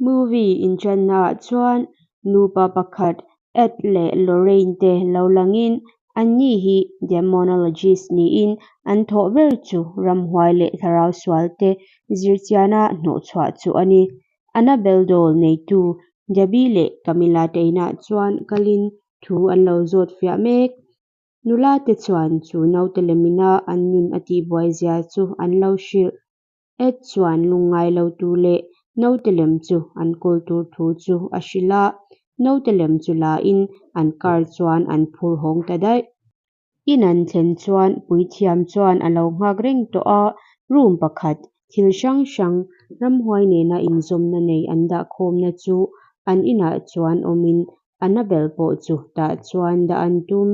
Movie inṭannaah chuan nupa pakhat Ed leh Lorraine te lo langin anni hi demonologist niin an thawh ber chu ramhuai leh thlarau sual te zirchiana hnawhchhuah chu a ni. Annabelle doll neitu Debbie leh Camilla te inah chuan kalin thu an lo zawt fiah mek. Nula te chuan chu naute lemina an nun a tihbuai zia chu an lo hrilh. Ed chuan lungngai lo tur leh naute lem chu an kawl tur thu chu a hrilh a, naute lem chu la in an car chuan an phur hawng ta daih. In an thlen chuan puithiam chuan a lo nghak reng tawh a, room pakhat thil hrang hrang ramhuai nena inzawmna nei an dah khawmna chu an inah chuan awmin Annabelle pawh chu tah chuan dah an tum.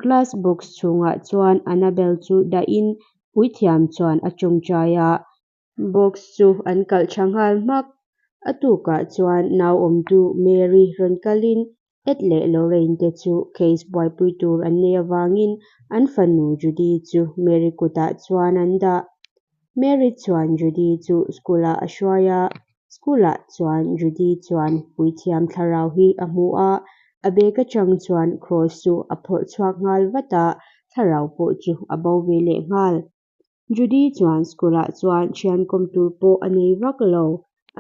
Glass box chhungah chuan Annabelle chu dahin puithiam chuan a tawngtai a. Box chu an kalh tha nghal hmak. A tukah chuan nau awmtu Mary rawn kalin Ed leh Lorraine te chu case buaipui tur an neih avangin an fanu Judy chu Mary kutah chuan an dah. Mary chuan Judy chu school ah a hruai a, school ah chuan Judy chuan puithiam thlarau hi a hmu a, a bag atang chuan cross chu a phawrh chhuak nghal vat a, thlarau pawh chu a bo ve leh nghal. Judy chuan school ah chuan thian kawm tur pawh a nei vak lo,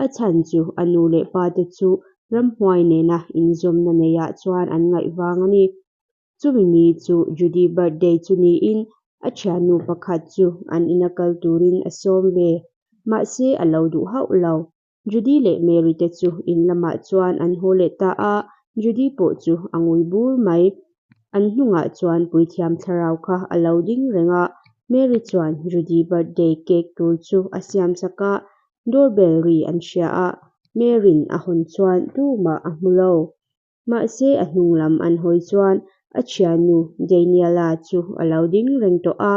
a chhan chu a nu leh pa te chu ramhuai nena inzawmna nei ah chuan an ngaih vang a ni. Chumi ni chu Judy birthday chu niin a thiannu pakhat chu an ina kal turin a sawm ve. Mahse a lo duh hauh lo. Judy leh Mary te chu in lamah chuan an haw leh ta a, Judy pawh chu a ngui bur mai. An hnungah chuan puithiam thlarau kha a lo ding reng a, Mary chuan Judy birthday cake tur chu a siam sak a, doorbell ri an hria a, Mary'n a hawn chuan tumah a hmu lo. Mahse a hnung lam an hawi chuan a thiannu Daniela chu a lo ding reng tawh a,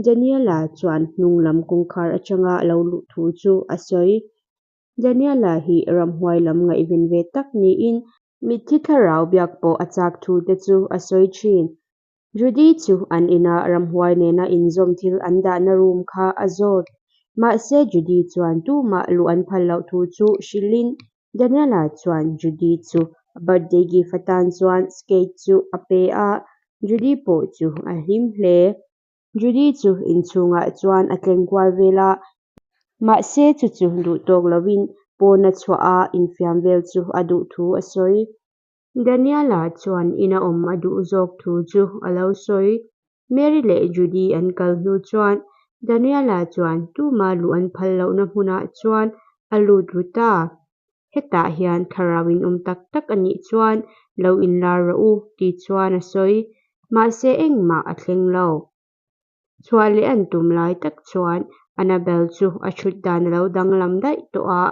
Daniela chuan hnung lam kawngkhar atanga lo luh thu chu a sawi. Daniela hi ramhuai lam ngaihven ve tak niin mitthi thlarau biak pawh a chak thu te chu a sawi thin. Judy chu an ina ramhuai nena inzawm thil an dahna room kha a zawt. Mahse Judy chuan tumah luh an phal loh thu chu hrilhin Daniela chuan Judy chu a birthday gift atan chuan skate chu a pe a, Judy pawh chu a hlim hle. Judy chu inchhungah chuan a tleng kual vel a, mahse chu chu duh tawk lovin pawna chhuah a infiam vel chu a duh thu a sawi. Daniela chuan ina awm a duh zawk thu chu a lo sawi. Mary leh Judy an kal hnu chuan Daniela chuan tuma luh an phal lohna hmunah chuan a lut ru ta. Hetah hian thlarau in awm tak tak a nih chuan lo inlar rawh u ti chuan a sawi. Mahse engmah a thleng lo. Chhuah leh an tum lai tak chuan Annabelle chu a thut dan a lo danglam daih tawh a,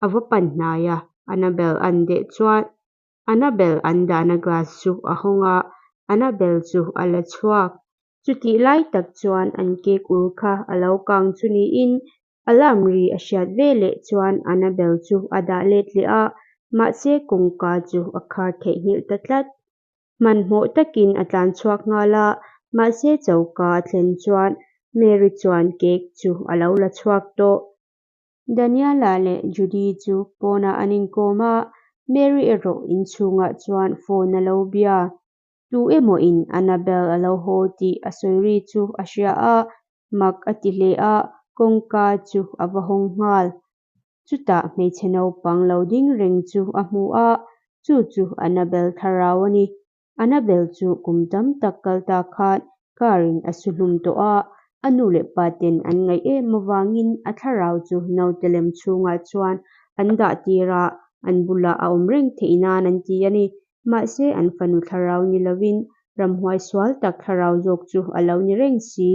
a va pan hnai a, Annabelle an deh chuan Annabelle an dahna glass chu a hawng a, Annabelle chu a la chhuak. Chutih lai tak chuan an cake ur kha a lo kang chu niin alarm ri a hriat veleh chuan Annabelle chu a dah let leh a, mahse kawngka chu a khar theihnghilh ta tlat. Hmanhmawh takin a tlan chhuak nghal a, mahse choka a thlen chuan Mary chuan cake chu a lo la chhuak tawh. Daniela leh Judy chu pawnah an inkawm a, Mary erawh inchhungah chuan phone a lo bia. Tu emaw in Annabelle a lo haw tih a sawi ri chu a hria a, mak a ti hle a, kawngka chu a va hawng nghal. Chutah hmeichhe naupang lo ding reng chu a hmu a, chu chu Annabelle thlarau a ni. Annabelle chu kum tam tak kal ta khan car in a su hlum tawh a, a nu leh pa ten an ngaih em avangin a thlarau chu naute lem chhungah chuan an dah tir a, an bulah a awm reng theih nan an ti a ni. Mahse an fanu thlarau ni lovin ramhuai sual tak thlarau zawk chu a lo ni reng si.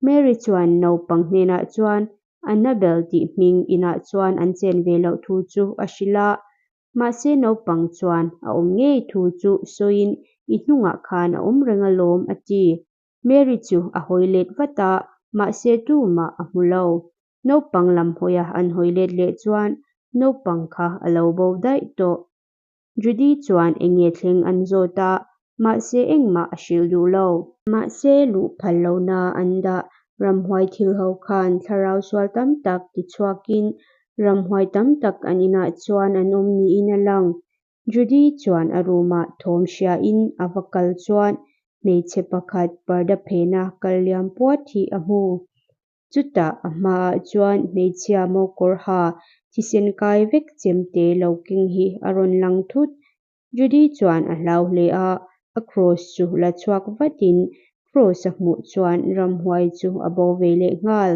Mary chuan naupang hnenah chuan Annabel tih hming inah chuan an chen ve loh thu chu a hrilh a. Mahse naupang chuan a awm ngei thu chu sawiin i hnungah khan a awm reng alawm a ti. Mary chu a hawi let vat a, mahse tumah a hmu lo. Naupang lam hawia an hawi let leh chuan naupang kha a lo bo daih tawh. Judy chuan eng nge thleng an zawt a, mahse engmah a hrilh duh lo. Mahse luh phal lohna an dah ramhuai thil ho khan thlarau sual tam tak ti chhuakin Ramhuai tam tak an inah chuan an awm niin a lang. Judy chuan a room ah thawm hria in a va kal chuan hmeichhe pakhat parda phena kal liam puat hi a hmu. Chutah a hmaah chuan hmeichhia maw kawr ha thisen kai vek chemte lo keng hi a rawn lang thut. Judy chuan a hlau hle a, a kraws chu la chhuak vatin kraws a hmuh chuan ramhuai chu a bo ve leh nghal.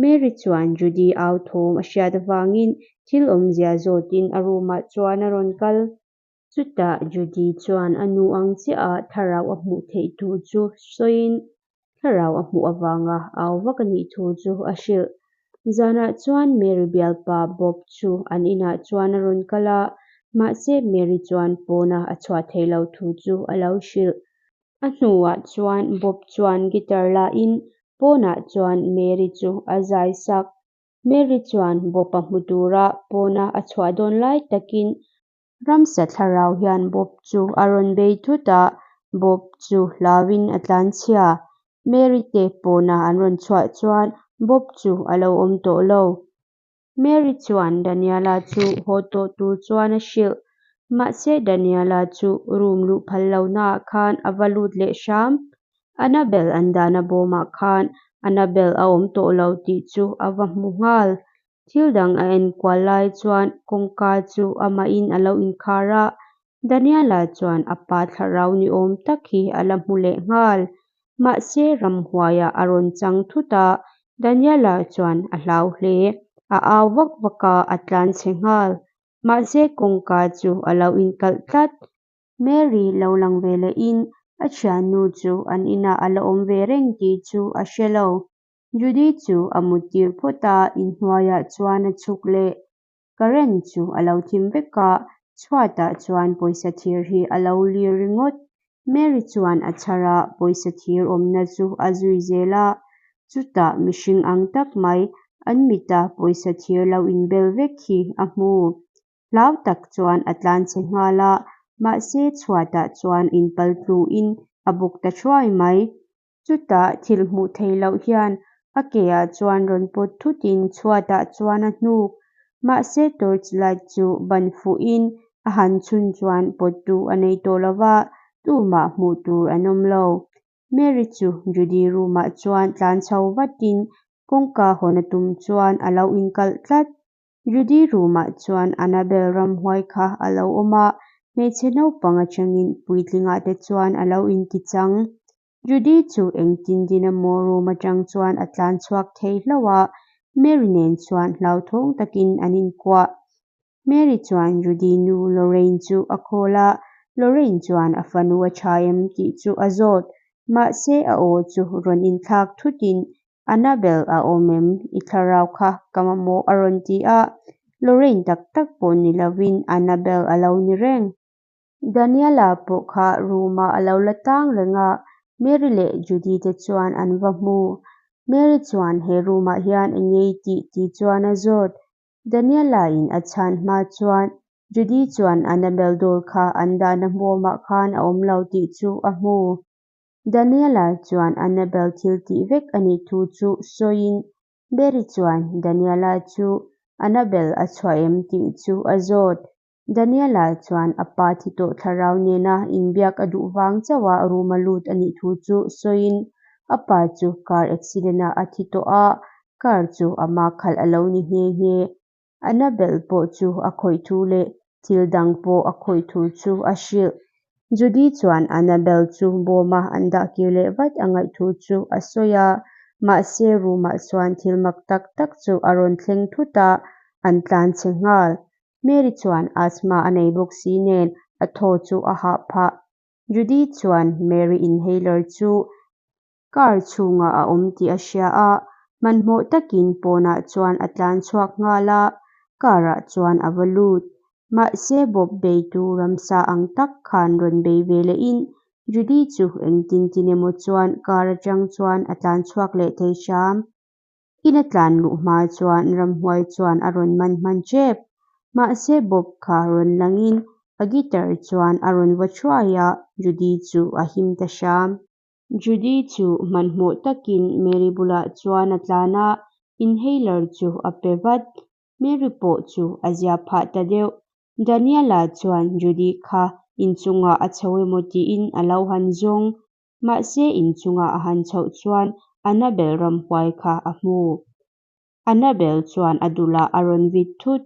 Mary chuan Judy au thawm a hriat avangin thil awmzia zawtin a room ah chuan a rawn kal. Chutah Judy chuan a nu ang chiah a thlarau a hmuh theih thu chu sawiin thlarau a hmuh avanga au vak a nih thu chu a hrilh. Zanah chuan Mary bialpa Bob chu an inah chuan a rawn kal a, mahse Mary chuan pawna a chhuah theih loh thu chu a lo hrilh. A hnuah chuan Bob chuan guitar lain pawnah chuan Mary chu a zai sak. Mary chuan Bob-a hmu tura pawna a chhuah dawn lai takin ramsa thlarau hian Bob chu a rawn bei thut a, Bob chu hlauin a tlanchhia. Mary te pawna an rawn chhuah chuan Bob chu a lo awm tawh lo. Mary chuan Daniela chu haw tawh tur chuan a hrilh. Mahse Daniela chu room luh phal lohnaah khan a va lut leh hram. Annabel an dahna bawmah khan Annabel a awm tawh lo tih chu a va hmu nghal. Thil dang a enkual lai chuan kawngka chu amahin a lo inkhar a, Daniela chuan a pa thlarau ni awm tak hi a la hmu leh nghal. Mahse ramhuaiah a rawn chang thut a, Daniela chuan a hlau hle. A au vak vak a, a tlan chhe nghal. Mahse kawngka chu a lo inkalh tlat. Mary lo lang ve lehin a thiannu chu an inah a la awm ve reng tih chu a hre lo. Judy chu a muttir phawt a, inhnuaiah chuan a chhuk leh. Current chu a lo thim vek a, chhuatah chuan pawisa thir hi a lo lir ringawt. Mary chuan a chhar a, pawisa thir awmna chu a zui zel a. Chutah mihring ang tak mai, an mita pawisa thir lo inbel vek hi a hmu. Hlau tak chuan a tlan chhe nghal a, mahse chhuatah chuan inpal tluin a bawk ta thuai mai. Chutah thil hmuh theih loh hian a ke ah chuan rawn pawt thutin chhuatah chuan a hnuk. Mahse torch light chu ban fuhin a han chhun chuan pawttu a nei tawh lo va, tumah hmuh tur an awm lo. Mary chu Judy room ah chuan tlan chho vatin kawngka hawn a tum chuan a lo inkalh tlat. Judy room ah chuan Annabel ramhuai kha a lo awm a, hmeichhe naupang atangin puitlingah te chuan a lo intichang. Judy chu engtin din emaw room atang chuan a tlan chhuak thei hlauh a, Mary nen chuan hlauthawng takin an inkuah. Mary chuan Judy nu Lorraine chu a call a, Lorraine chuan a fanu a tha em tih chu a zawt. Mahse a aw chu rawn inthlak thutin Annabel a awm em? I thlarau kha ka mamawh a rawn ti a, Lorraine tak tak pawh ni lovin Annabel a lo ni reng. Daniela pawh kha room ah a lo la tang reng a, Mary leh Judy te chuan an va hmu. Mary chuan he room ah hian eng nge i tih tih chuan a zawt. Daniela in a chhan hma chuan Judy chuan Annabel dawr kha an dahna hmuamah khan a awm lo tih chu a hmu. Daniela chuan Annabel thil tih vek a nih thu chu sawiin Mary chuan Daniela chu Annabel a chhuah em tih chu a zawt. Daniela chuan a pa thi tawh thlarau nena inbiak a duh vang chauha room a lut a nih thu chu sawiin a pa chu car accident ah a thi tawh a, car chu ama khalh a lo ni nghe nghe. Annabel pawh chu a khawih thu leh thil dang pawh a khawih thu chu a hrilh. Judy chuan Annabel chu bawma an dah kir leh vat a ngaih thu chu a sawi a, mahse room ah chuan thil mak tak tak chu a rawn thleng thut a, an tlan chhe nghal. Mary chuan asthma a nei bawk si nen a thaw chu a hah phah. Judy chuan Mary inhaler chu car chhungah a awm tih a hria a, hmanhmawh takin pawnah chuan a tlan chhuak nghal a, car ah chuan a va lut. Mahse bawp beitu ramsa ang tak khan rawn bei ve lehin Judy chu engtin tin emaw chuan car atang chuan a tlan chhuak leh thei hram. In a tlan luh hma chuan ramhuai chuan a rawn man hman tep. Mahse Bob kha rawn langin a guitar chuan a rawn va thuai a, Judy chu a him ta hram. Judy chu hmanhmawh takin Mary bulah chuan a tlan a, inhaler chu a pe vat. Mary pawh chu a zia phah ta deuh. Daniela chuan Judy kha inchungah a chho emaw tiin a lo han zawng. Mahse inchunga a han chhoh chuan Annabel ramhuai kha a hmu. Annabel chuan a dulah a rawn vit thut.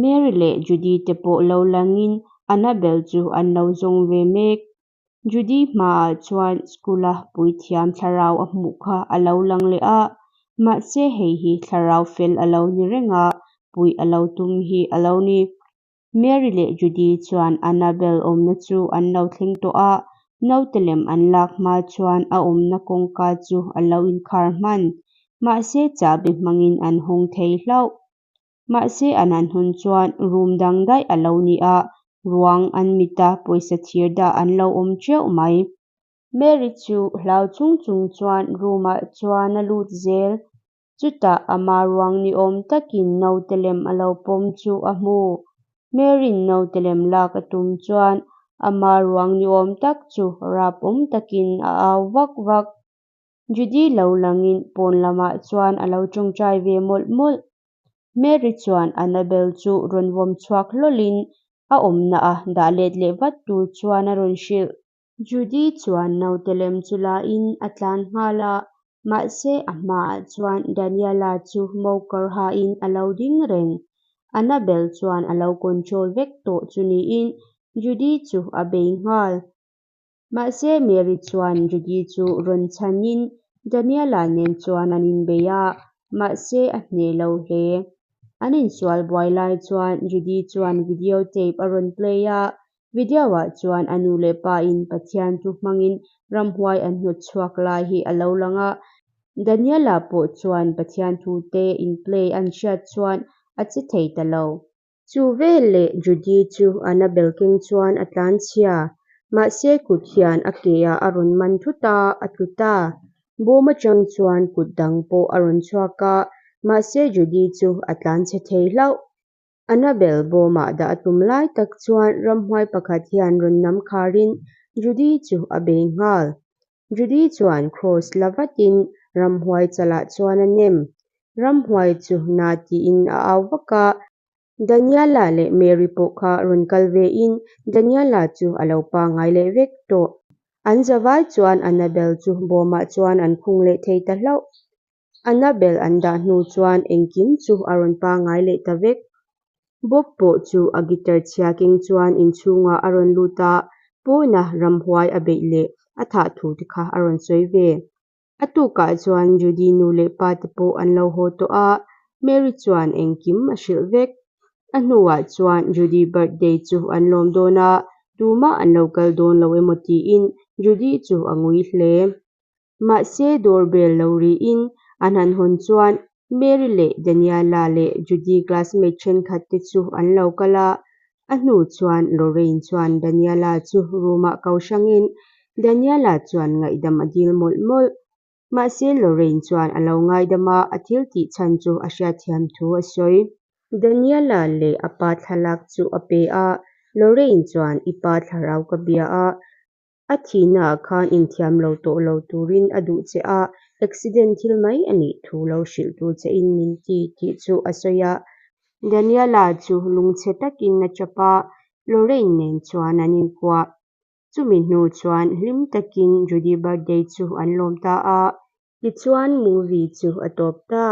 Mary leh Judy te pawh lo langin Annabel chu an lo zawng ve mek. Judy hmaah chuan school-a puithiam thlarau a hmuh kha a lo lang leh a, mahse hei hi thlarau fel a lo ni reng a, puih a lo tum hi a lo ni. Mary leh Judy chuan Annabel awmna chu an lo thleng tawh a, naute lem an lak hma chuan a awmna kawngka chu a lo inkhar hman. Mahse chahbi hmangin an hawng thei hlauh. Mahse an han hawn chuan room dang daih a lo ni a, ruang an mita pawisa thir dah an lo awm teuh mai. Mary chu hlau chung chung chuan room ah chuan a lut zel. Chutah ama ruang ni awm takin naute lem a lo pawm chu a hmu. Mary'n naute lem lak a tum chuan ama ruang ni awm tak chu rap awm takin a au vak vak. Judy lo langin pawn lamah chuan a lo tawngtai ve mawlh mawlh. Mary chuan Annabel chu rawn vawm chhuak hlawlin a awmna a dah let leh vat tur chuan a rawn hrilh. Judy chuan naute lem chu lain a tlan nghal a, mahse a hmaah chuan Daniela chu mokawr hain a lo ding reng. Annabel chuan a lo control vek tawh chu niin Judy chu a bei nghal. Mahse Mary chuan Judy chu rawn chhanin Daniela nen chuan an inbei a, mahse a hneh lo hle. An insual buai lai chuan Judy chuan video tape a rawn play a, Video-ah chuan a nu leh pa in Pathian chu hmangin ramhuai an hnawt chhuak lai hi a lo lang a. Daniela pawh chuan Pathian thu te in play an hriat chuan a che thei ta lo. Chu veleh Judy chu Annabel keng chuan a tlan chhia. Mahse kut hian a ke ah a rawn man thut a, a tlu ta. Bawm atang chuan kut dang pawh a rawn chhuak a, mahse Judy chu a tlan chhe thei hlauh. Annabel bawmah dah a tum lai tak chuan ramhuai pakhat hian rawn nam kharin Judy chu a bei nghal. Judy chuan cross la vatin ramhuai chalah chuan a nem. Ramhuai chu na tiin a au vak a. Daniela leh Mary pawh kha rawn kal vein Daniela chu a lo pangngai leh vek tawh. An zavai chuan Annabel chu bawmah chuan an khung leh thei ta hlauh. Annabel an dah hnu chuan engkim chu a rawn pangngai leh ta vek. Bob pawh chu a guitar chhia keng chuan inchhungah a rawn lut a, pawna ramhuai a beih leh a thah thu te kha a rawn sawi ve. A tukah chuan Judy nu leh pa te pawh an lo haw tawh a, Mary chuan engkim a hrilh vek. A hnuah chuan Judy birthday chu an lawm dawn a, tumah an lo kal dawn lo emaw tiin Judy chu a ngui hle. Mahse doorbell lo riin an han hawn chuan Mary leh Daniela leh Judy classmate thenkhat te chu an lo kal a. A hnu chuan Lorraine chuan Daniela chu room ah ko hrangin Daniela chuan ngaihdam a dil mawlh mawlh. Mahse Lorraine chuan a lo ngaidam a, a thil tih chhan chu a hriatthiam thu a sawi. Daniela leh a pa thlalak chu a pe a, Lorraine chuan i pa thlarau ka bia a, A thihnaah khan inthiam lo tawh lo turin a duh che a, accident thil mai a nih thu lo hrilh tur che in min ti tih chu a sawi a. Daniela chu lungchhe takin a chap a, Lorraine nen chuan an inkuah. Chumi hnu chuan hlim takin Judy birthday chu an lawm ta a. Tichuan movie chu a tawp ta.